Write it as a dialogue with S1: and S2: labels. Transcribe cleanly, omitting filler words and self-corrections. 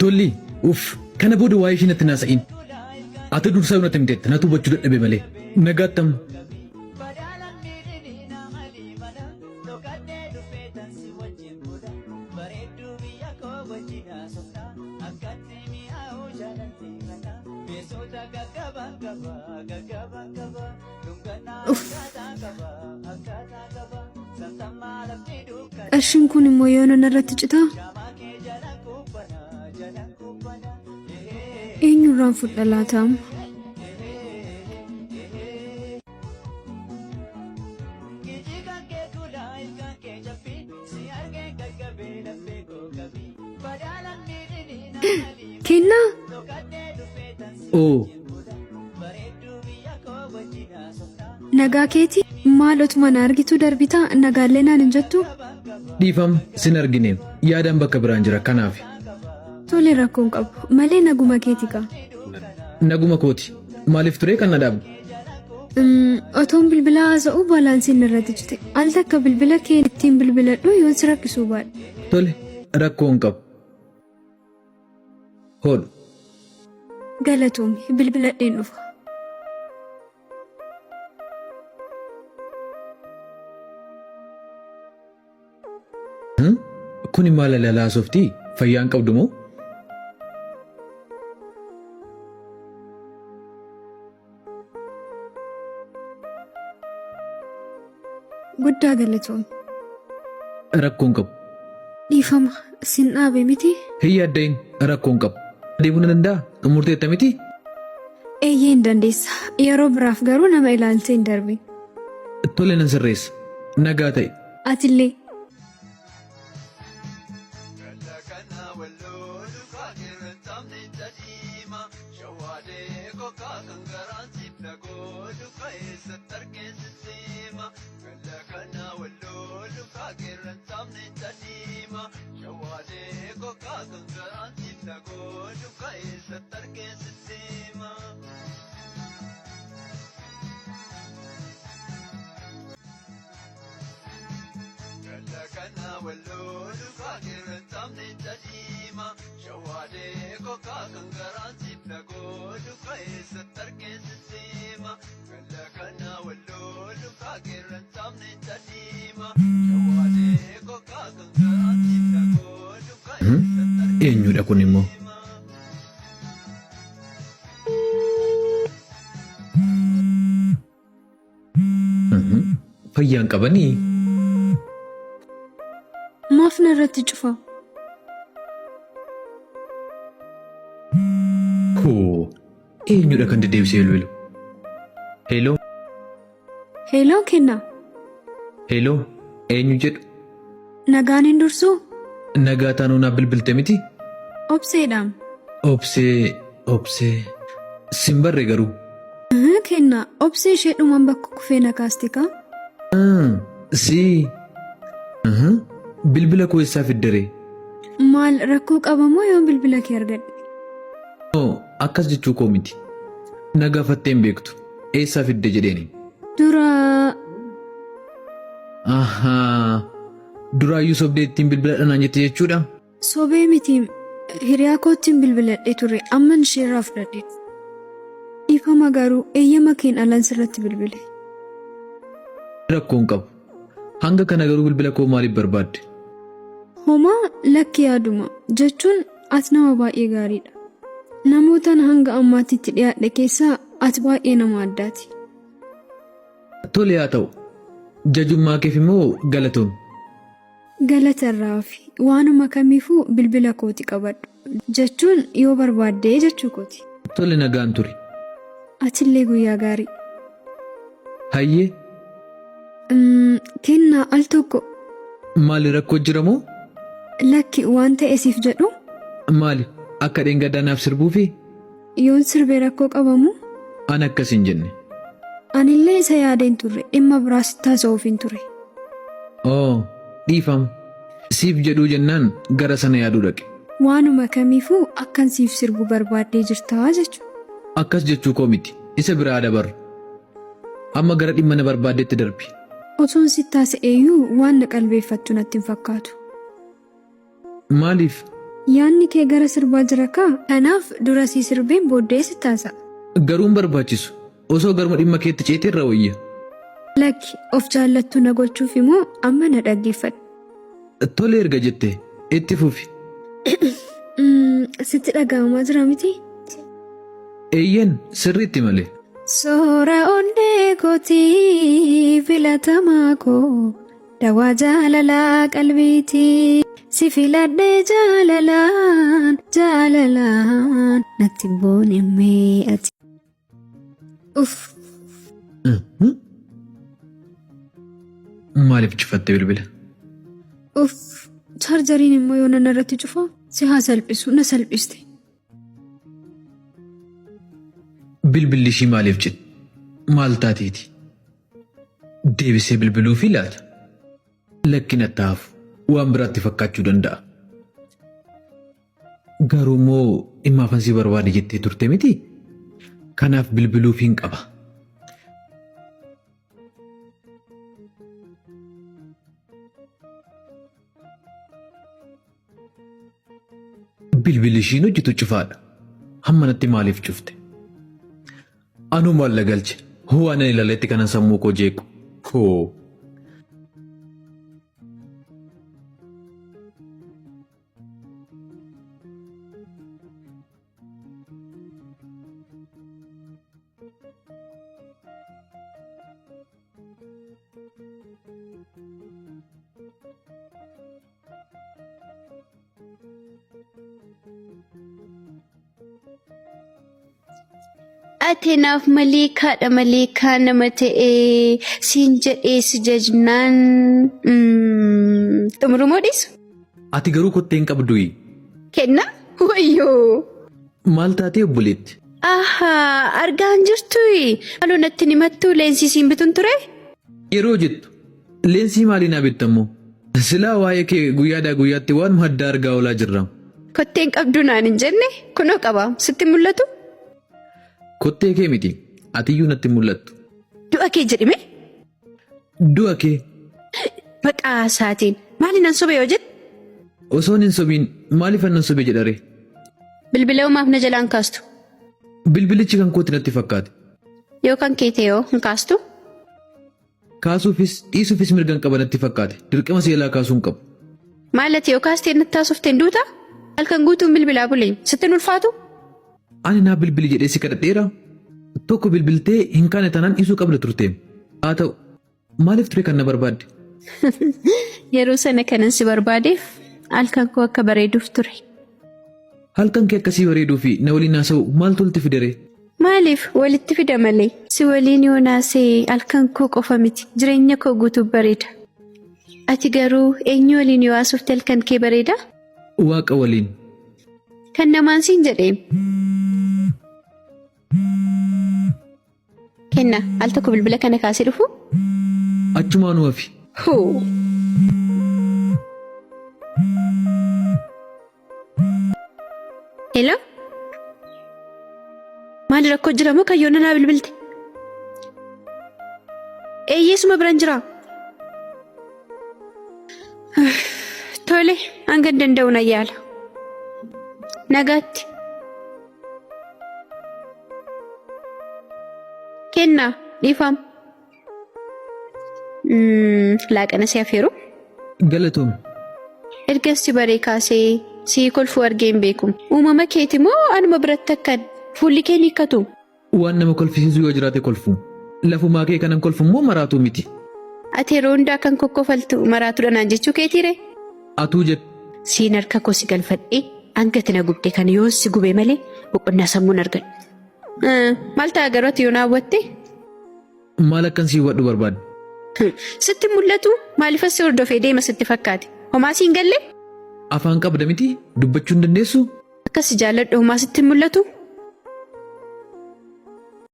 S1: Tolli, uff, kana booda waa'ee ishee natti hin haasa'in. Ati dursaa natti himteetta, natu hubachuu dadhabe malee. Nagaatti amma.
S2: Uff. Qarshiin kun immoo yoona narratti citaa? Eenyurraan fudha laata amma? Kennaa?
S1: Oo,
S2: Nagaa keeti? Maal otuma na argituu darbitaa nagaallee naan hin jettu?
S1: Dhiifama sin argine yaadaan bakka biraan jira kanaaf.
S2: Tole rakkoo hin qabu malee naguma keeti kaa.
S1: Naguma kooti. Maaliif turee kan na dhaabde?
S2: Otoon bilbila haasa'uu baalaansiin irratti cite. Al takka bilbila kee ittiin bilbiladhu yoon si rakkisuu baadhe.
S1: Tole rakkoo hin qabu. Hodhu.
S2: Galatoomi bilbiladheen dhufa.
S1: Kuni maal alaalaa haasofti? Fayyaa hin qabdu moo?
S2: Guddaa galatoomi.
S1: Rakkoo hin qabu.
S2: Dhiifama sin dhaabe miti?
S1: Hin yaaddayin rakkoo hin qabu. Deemuu nan danda'a? Xumurteetta miti?
S2: Eeyyee hin dandeessa. Yeroo biraaf garuu nama ilaaltee hin darbin.
S1: Tole nan sirreessa. Nagaa ta'i.
S2: Atillee.
S1: Eenyudha kun immoo? Fayyaan qabanii?
S2: Maaf narratti cufa?
S1: Hoo, eenyudha kan deddeebisee bilbilu? Hello,
S2: Heeloo kennaa.
S1: hello, eenyu jedhu?
S2: Nagaan hin dursuu?
S1: Nagaa taanuu naaf bilbilte miti?
S2: Obseedhaam.
S1: Obsee, obsee. Sin barre garuu.
S2: Kennaa, obsee ishee dhumaan bakka kufee na kaaste kaa?
S1: Si. Bilbila koo eessaa fidderee?
S2: Maal rakkoo qaba moo yoon bilbila kee argadhe?
S1: Akkas jechuu koo miti. Na gaafattee hin beektu. Eessaa fidde jedheeni.
S2: Dura
S1: Ahaa. Duraayyuu sobdee ittiin bilbiladha naan jette jechuudha?
S2: Sobee miti hiriyaa koottiin bilbiladhe ture amman isheerraa fudhadhe. Dhiifama garuu eeyyama keen alan sirratti bilbile.
S1: Rakkoo hin qabu. Hanga kana garuu bilbila koo maaliif barbaadde?
S2: Homaa lakki yaaduma jechuun ati nama baay'ee gaariidha. Namootan hanga ammaatti itti dhiyaadhe keessaa ati baay'ee nama addaati.
S1: Tole haa ta'u. Jajummaa keef immoo galatoomi.
S2: Galata irraa hafi. Waanuma kamiifuu bilbila kooti qabadhu. Jechuun yoo barbaadde jechuu kooti.
S1: Tole nagaan turi.
S2: Atillee guyyaa gaarii.
S1: Hayyee.
S2: Kennaa al tokko.
S1: Maali rakkoo jira moo?
S2: Lakki waan ta'e siif jedhu.
S1: Maali akka dheengaddaa naaf sirbuufi?
S2: Yoon sirbe rakkoo qaba moo?
S1: An akkas hin jenne.
S2: Anillee isa yaadeen turre dhimma biraa sitti haasa'uufin ture.
S1: Oo dhiifama. Siif jedhuu jennaan gara sana yaaduu dhaqe.
S2: Waanuma kamiifuu akkan siif sirbu barbaaddee jirta jechuudha.
S1: Akkas jechuu koo miti. Isa biraa haa dabarru. Amma gara dhimma na barbaaddetti darbi.
S2: Osoon sitti haasa'eeyyuu waan na qalbeeffattu natti hin fakkaatu.
S1: Maaliif?
S2: Yaanni kee gara sirbaa jira kaa? Kanaaf dura sii sirbeen booddee sitti haasa'a.
S1: Garuu hin barbaachisu. Osoo garuma dhimma keetti ceetee irra wayya.
S2: Lakki, of jaallattu na gochuuf immoo amma na dhaggeeffadhu.
S1: Tole erga jette itti fufi.
S2: Sitti dhaga'amaa jira miti?
S1: Eeyyen sirriitti malee.
S2: Soora onnee kootii filatamaa koo dawaa jaalalaa qalbiitii si filadhee jaalalaan jaalalaan natti boonemmee ati. Uff.
S1: Maaliif cufatte bilbila?
S2: Uff. Chaarjariin immoo yoo nan irratti cufa si haa salphisu na salphiste.
S1: Bilbilli ishii maaliif citte? Maal taateeti? Deebisee bilbiluufii laata? Lakki natti hafu waan biraatti fakkaachuu danda'a. Garuu immoo dhimmaafan si barbaade jettee turte miti? Kanaaf bilbiluufiin qaba. Bilbilli ishiin hojjetu cufaadha. Hammanatti maaliif cufte? Anuu maal na galche? Waan ani ilaaletti kanan sammuu koo jeequ. Hoo.
S3: Ati naaf maleekaadha maleekaa nama ta'ee siin jedhee si jajnaan xumuruu moo dhiisu?
S1: Ati garuu kottee hin qabduyi.
S3: Kenna? Wayyoo!
S1: Maal taatee obboleetti?
S3: Ahaa argaa hin jirtuyi. Maaloo natti hin himattuu leensii siin bitun ture?
S1: Yeroo jettu leensii maalii naa bitta immoo? Silaa waa'ee kee guyyaadhaa guyyaatti waanuma addaa argaa oolaa jirra.
S3: Kottee hin qabdu naan hin jenne kunoo qaba sitti hin mul'atu?
S1: Kottee kee miti atiyyuu natti hin mul'attu.
S3: Du'a kee jedhime?
S1: Du'a kee.
S3: Maqaa isaatiin maali nan sobe yoo jette?
S1: Osoon hin sobiin maaliifan nan sobe jedharee?
S3: Bilbila maaf na jalaan kaastu?
S1: Bilbilichi kan kooti natti fakkaate.
S3: Yoo kan kee ta'e hoo hin kaastu?
S1: Kaasuufis dhiisuufis mirgan qaba natti fakkaate. Dirqama si jalaa kaasuu hin qabu.
S3: Maal ati yoo kaastee natti haasofte hin duuta? Halkan guutuun bilbilaa bulee sitti hin ulfaatu?
S1: Ani naa bilbili jedhee si kadhadheeraa? Tokko bilbiltee hin kaane taanaan dhiisuu qabda turteem. Haa ta'u, maaliif ture kan na barbaadde?
S3: Yeroo sana kanan si barbaadeef halkan koo akka bareeduuf ture.
S1: Halkan kee akkasii bareeduu fi na waliin haasa'u maaltu walitti fideree?
S3: Maaliif walitti fida malee? Si waliin yoon haasa'e halkan koo qofa miti jireenya koo guutuu bareeda. Ati garuu eenyu waliin yoo haasofte halkan kee bareeda?
S1: Waaqa waliin.
S3: Kan namaan siin jedheem. Kenna al tokko bilbila kana kaasee dhufu.
S1: Achumaanuu hafi.
S3: Hoo. Hello? Maali rakkoo jira moo kayyoon naa bilbilte? Eeyyee suma biran jira. Tole hanga danda'u na yaala. Nagaatti. Kennaa dhiifama. Laaqana si afeeru.
S1: Galatoomi.
S3: Erga si baree kaasee si kolfuu argee hin beeku. Uumama keeti moo anuma biratti akkan fuulli kee ni hiikkatu?
S1: Waan nama kolfisiisu yoo jiraate kolfu. Lafumaa kee kanan kolfu immoo maraatuu miti.
S3: Ati yeroo hundaa kan kokkofaltu maraatuudha naan jechuu keetiire?
S1: Atuu jette.
S3: Siin harka koo si galfadhee hanga ati na gubde kana yoon si gube malee boqonnaa sammuun argadhu. Maal ta'a garuu ati yoo na hawwatte?
S1: Maal akkan si hubadhu barbaadde?
S3: Sitti hin mul'atu? Maaliifan si hordofee deema sitti fakkaate? Homaa siin galle?
S1: Afaan qabda miti? Dubbachuu hin dandeessuu?
S3: Akka si jaalladhu homaa sitti hin mul'atu?